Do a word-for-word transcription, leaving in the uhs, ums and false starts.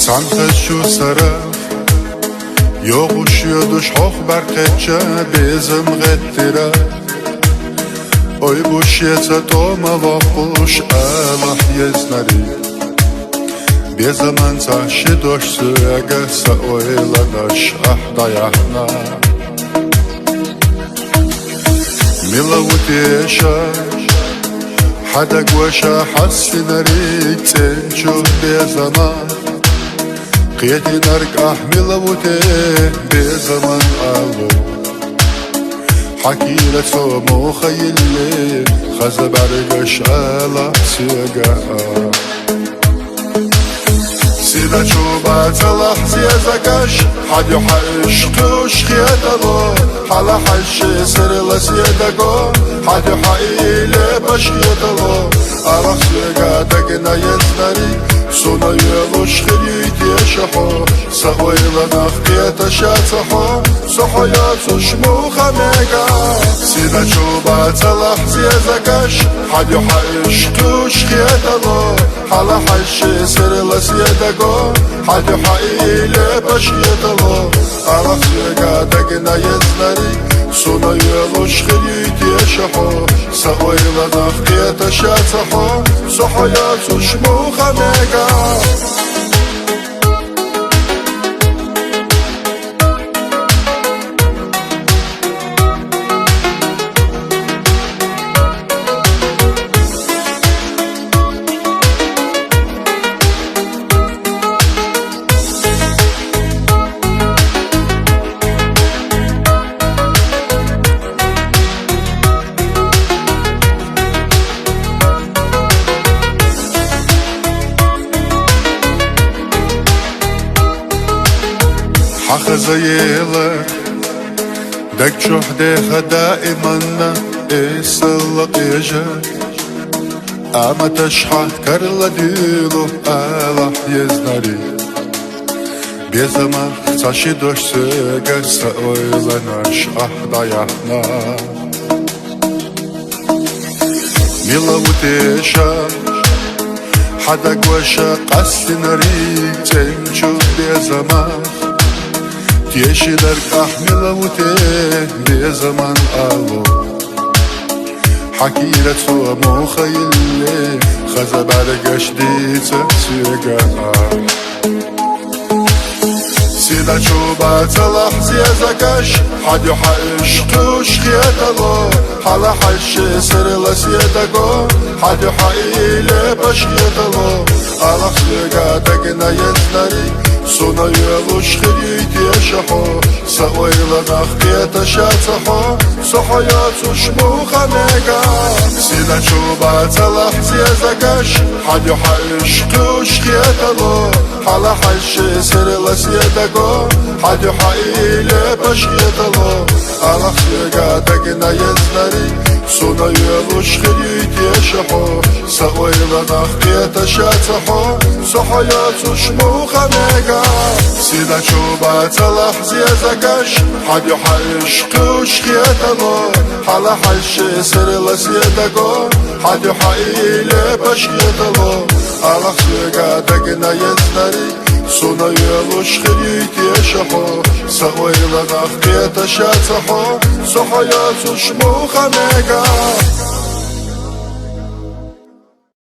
Цхьан хезачу сарахь йогӀуш йодаш хьох бӀаргкхетача безам гӀеттира. Ой, бушеца тӀома воккхуш алахь езнарий. Безаман цӀа ши дош соьга са ойланаш ахь дӀаяхьна. Мила ву те ша, хьан даг ва ша хьассинарий цӀенчу безама? Кхетинарг ахь мила ву те безаман алу? Хьан кийра цо муха йилле, хаза бӀаргаш ала соьга а. Сина чу бацалахь зезагаш, хьан дуьхьа уьш кхуьш хетало, хьалахьаш сирла седаго, хьан дуьхьа и лепаш хетало. Алахь соьга дагна езнарий, суна йолуш хир юй теша хьо, са ойланах кхета ша ца хьо, со хьо йоцуш муха мега. Сина чу бацалахь зезагаш, хьан дуьхьа уьш кхуьш хетало, хьалахьаш сирла седаго, хьан дуьхьа и лепаш хетало. Алахь соьга дагна езнарий, суна йолуш хир юй теша хьо, са ойланах кхета ша ца хьо, со хьо йоцуш муха мега. Хьан хаза ела, даг чохь деха даиманна эсала къежа. Амма ташхьа карла дуьйлу алахь езнарий. Безамах цхьа ши дош соьга са ойланаш ахь дӀаяхьна. Мила ву теша, хьан даг ва ша къастинарий цӀенчу безамах? Тешинарг ахь мила ву те безаман алу? Хьан кийра цо муха йилле, хаза бӀаргаш дийца соьга а. Сина чу бацалахь зезагаш, хьан дуьхьа уьш кхуьш хетало, хьалахьаш сирла седаго, хьан дуьхьа и лепаш хетало. Алахь соьга дагна езнарий, суна йолуш хир юй теша хьо, са ойланах кхета ша ца хьо, со хьо йоцуш муха мега. Сина чу бацалахь зезагаш, хьан дуьхьа уьш кхуьш хетало, хьалахьаш сирла седаго, хьан дуьхьа и лепаш хетало. Алахь соьга дагна езнарий, суна йолуш хир юй теша хьо, са ойланах кхета ша ца хьо, со хьо йоцуш муха мега. Сина чу бацалахь зезагаш, хьан дуьхьа уьш кхуьш хетало, хьалахьаш сирла седаго, хьан дуьхьа и лепаш хетало. Алахь соьга дагна езнарий, суна йолуш хир юй теша хьо, са ойланах кхета ша ца хьо, со хьо йоцуш муха мега.